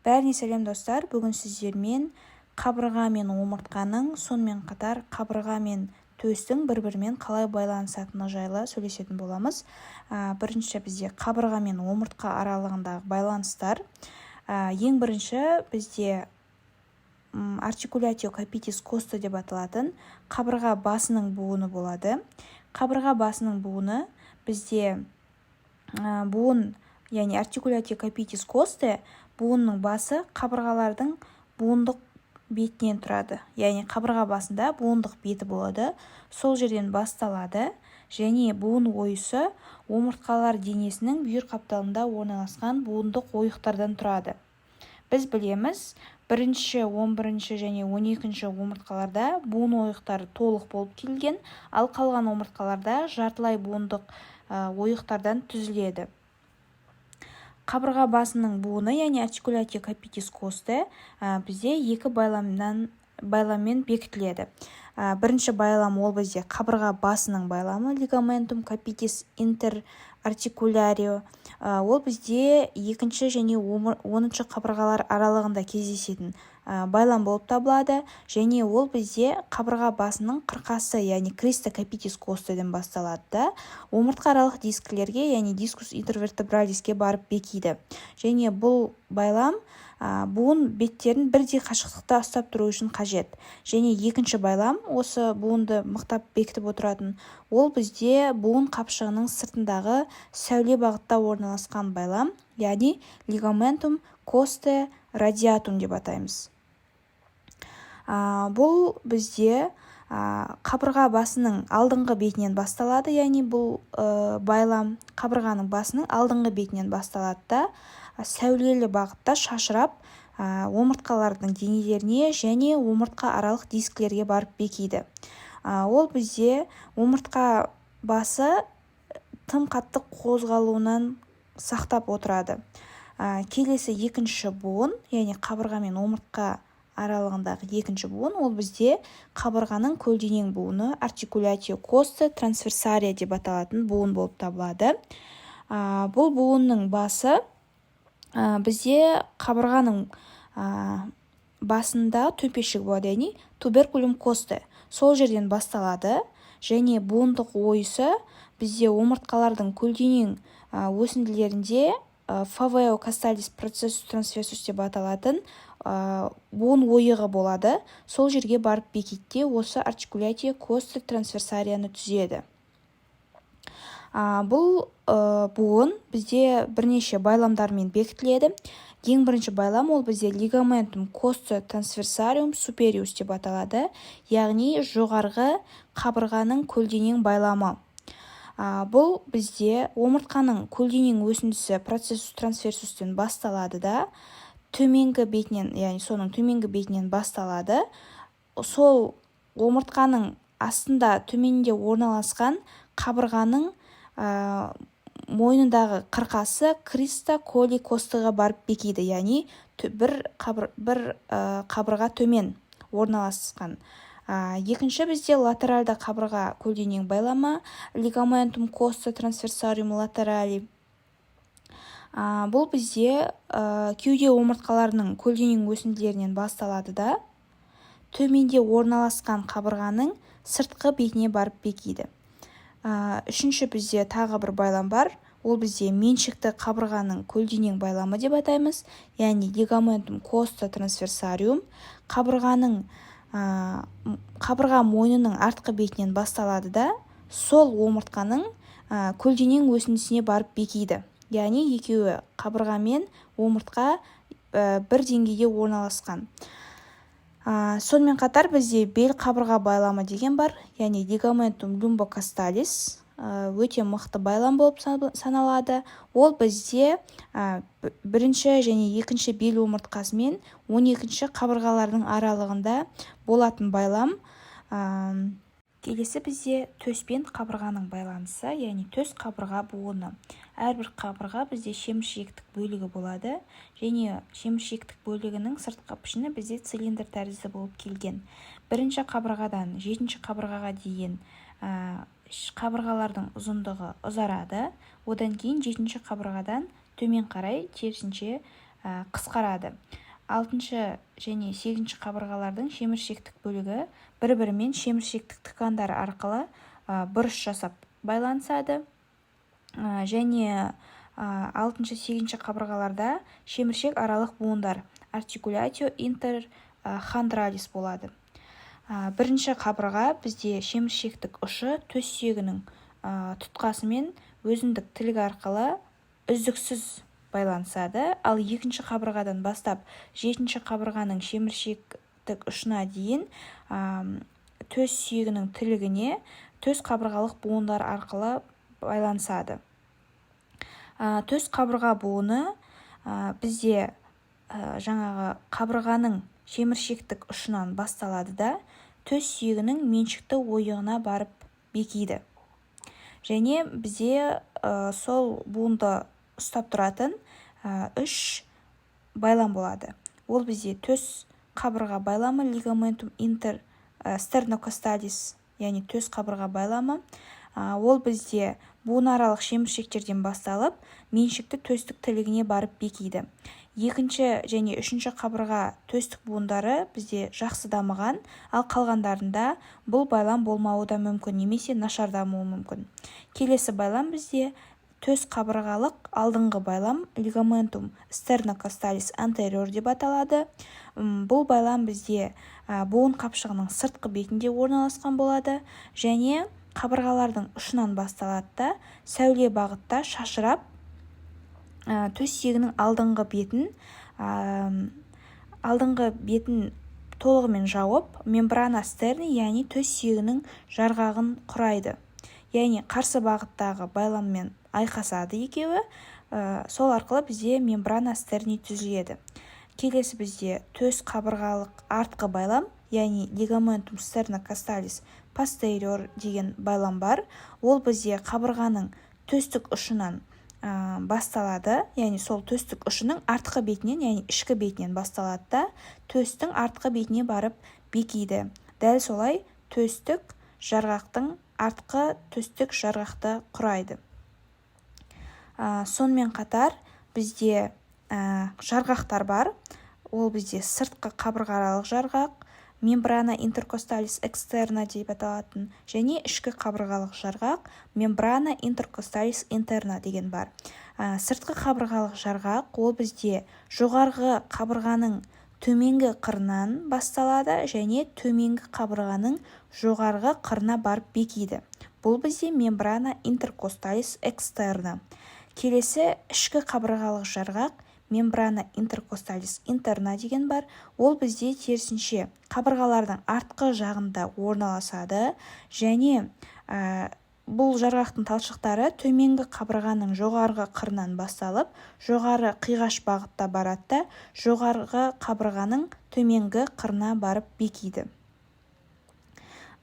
Бәріне сәлем, достар! Бүгін сіздермен қабырға мен омыртқаның, сонымен қатар қабырға мен төстің бір-бірімен қалай байланысатыны жайлы сөйлесетін боламыз. Бірінші бізде қабырға мен омыртқа аралығындағы байланыстар. Ең бірінші бізде articulatio capitis costae деп аталатын қабырға басының буыны болады. Қабырға басының буыны бізде буын, яғни articulatio capitis costae буынның басы қабырғалардың буындық бетінен тұрады, яғни қабырға басында буындық беті болады, сол жерден басталады және буын ойысы омыртқалар денесінің бүйір қапталында орналасқан буындық ойықтардан тұрады. Біз білеміз, бірінші, 11-ші және 12-ші омыртқаларда буын ойықтары толық болып келген, ал қалған омыртқаларда жартылай буындық ойықтардан түзіледі. Қабырға басының буыны, яғни articulatio capitis costae, бізде екі байламмен бекітіледі. Бірінші байлам ол бізде қабырға басының байламы, ligamentum capitis interarticularis. Ол бізде екінші және 10-шы қабырғалар аралығында кездесетін байлам болып табылады және ол бізде қабырға басының қырқасы, яғни crista capitis costae ден басталады да, омыртқааралық дискілерге, яғни discus intervertebralis ке барып бекиді. Және бұл байлам буын беттерін бірдей қашықтықта ұстап тұру үшін қажет. Және екінші байлам, осы буынды мықтап бекітіп отыратын, ол бізде буын қапшығының сыртындағы сәуле бағытта орналасқан байлам, яғни ligamentum costae radiatum деп атаймыз. Бұл бізде қабырға басының алдыңғы бетінен басталады, яғни бұл байлам қабырғаның басының алдыңғы бетінен басталады да, сәулелі бағытта шашырап, омыртқалардың денелеріне және омыртқа аралық дискілерге барып бекиді. Ол бізде омыртқа басы тым қатты қозғалуынан сақтап отырады. Келесі екінші буын, яғни қабырға мен омыртқа аралығындағы екінші буын, ол бізде қабырғаның көлденең буыны, articulatio costae transversaria деп аталатын буын болып табылады. Бұл буынның басы бізде қабырғаның басында төмпешігі болады, яғни tuberculum costae, сол жерден басталады және буындық ойысы бізде омыртқалардың көлденең өсінділерінде foveae costalis processus transversus деп аталатын буын ойығы болады, сол жерге барып бекиді де, осы articulatio costae transversaria ны түзеді. Бұл буын бізде бірнеше байламдармен бекітіледі. Ең бірінші байлам ол бізде ligamentum costae transversarium superius деп аталады, яғни жоғарғы қабырғаның көлденең байламы. Бұл бізде омыртқаның көлденең өсіндісі processus transversus тен басталады да, төменгі бетінен, яғни соның төменгі бетінен басталады, сол омыртқаның астында, төменінде орналасқан қабырғаның мойнындағы қырқасы crista colli costae ға барып бекиді, яғни бір қабырға төмен орналасқан. Екінші бізде латеральды қабырға көлденең байлама, ligamentum costae transversarium laterale. Бұл бізде кеуде омыртқаларының көлденең өсінділерінен басталады да, төменде орналасқан қабырғаның сыртқы бетіне барып бекиді. Үшінші бізде тағы бір байлам бар, ол бізде меншікті қабырғаның көлденең байламы деп атаймыз, яғни ligamentum costae transversarium. Қабырға мойнының артқы бетінен басталады да, сол омыртқаның көлденең өсіндісіне барып бекиді, яғни екеуі, қабырға мен омыртқа, бір деңгейде орналасқан. Сонымен қатар бізде бел қабырға байламы деген бар, яғни ligamentum lumbocostalis, өте мықты байлам болып саналады. Ол бізде бірінші және екінші бел омыртқасы мен 12-ші қабырғалардың аралығында болатын байлам. Келесі бізде төс пен қабырғаның байланысы, яғни төс қабырға буыны. Әрбір қабырға бізде шеміршектік бөлігі болады және шеміршектік бөлігінің сыртқы пішіні бізде цилиндр тәрізді болып келген. Бірінші қабырғадан жетінші қабырғаға дейін қабырғалардың ұзындығы ұзарады, одан кейін жетінші қабырғадан төмен қарай керісінше қысқарады. Алтыншы және сегізінші қабырғалардың шеміршектік бөлігі бір-бірімен шеміршектік ткандар арқылы бұрыш жасап байланысады. Және алтыншы, сегізінші қабырғаларда шеміршек аралық буындар, articulatio interchondralis, болады. Бірінші қабырға бізде шеміршектік ұшы төс сүйегінің тұтқасымен өзіндік тілік арқылы үздіксіз байланысады. Ал екінші қабырғадан бастап жетінші қабырғаның шеміршектік ұшына дейін төс сүйегінің тілігіне төс қабырғалық буындар арқылы байланысады. Төс қабырға буыны бізде жаңағы қабырғаның шеміршектік ұшынан басталады да, төс сүйегінің меншікті ойығына барып бекиді. Және бізде сол буынды ұстап тұратын үш байлам болады. Ол бізде төс қабырға байламы, ligamentum inter sternocostalis, яғни төс қабырға байламы. Ол бізде буынаралық шеміршектерден басталып, меншікті төстік тілігіне барып бекиді. Екінші және үшінші қабырға төстік буындары бізде жақсы дамыған, ал қалғандарында бұл байлам болмауы да мүмкін немесе нашар дамуы мүмкін. Келесі байлам бізде төс қабырғалық алдыңғы байлам, ligamentum sternocostalis anterior деп аталады. Бұл байлам бізде буын қапшығының сыртқы бетінде орналасқан болады және қабырғалардың ұшынан басталады да, сәуле бағытта шашырап, төс сүйегінің алдыңғы бетін толығымен жауып, membrana sterni, яғни төс сүйегінің жарғағын құрайды. Яғни қарсы бағыттағы байламмен айқасады екеуі. Сол арқылы бізде membrana sterni түзіледі. Келесі бізде төс қабырғалық артқы байлам, яғни ligamentum sternocostalis posterior деген байлам бар. Ол бізде қабырғаның төстік ұшынан басталады, яғни сол төстік ұшының артқы бетінен, яғни ішкі бетінен басталады да, төстің артқы бетіне барып бекиді. Дәл солай төстік жарғақтың артқы төстік жарғақты құрайды. Сонымен қатар бізде жарғақтар бар. Ол бізде сыртқы қабырғааралық жарғақ, membrana intercostalis externa деп аталатын, және ішкі қабырғалық жарғақ, membrana intercostalis interna деген бар. Сыртқы қабырғалық жарғақ, ол бізде жоғарғы қабырғаның төменгі қырынан басталады және төменгі қабырғаның жоғарғы қырына барып бекиді. Бұл бізде membrana intercostalis externa. Келесі ішкі қабырғалық жарғақ, membrana intercostalis interna деген бар. Ол бізде керісінше қабырғалардың артқы жағында орналасады және бұл жарғақтың талшықтары төменгі қабырғаның жоғарғы қырынан басталып, жоғары қиғаш бағытта барады да, жоғарғы қабырғаның төменгі қырына барып бекиді.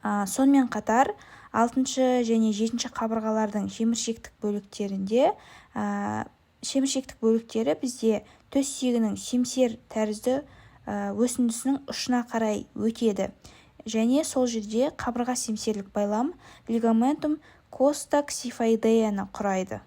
Сонымен қатар алтыншы және жетінші қабырғалардың шеміршектік бөліктерінде, шеміршектік бөліктері бізде төс сүйегінің семсер тәрізді өсіндісінің ұшына қарай өтеді және сол жерде қабырға семсерлік байлам, ligamentum costoxiphoideaны құрайды.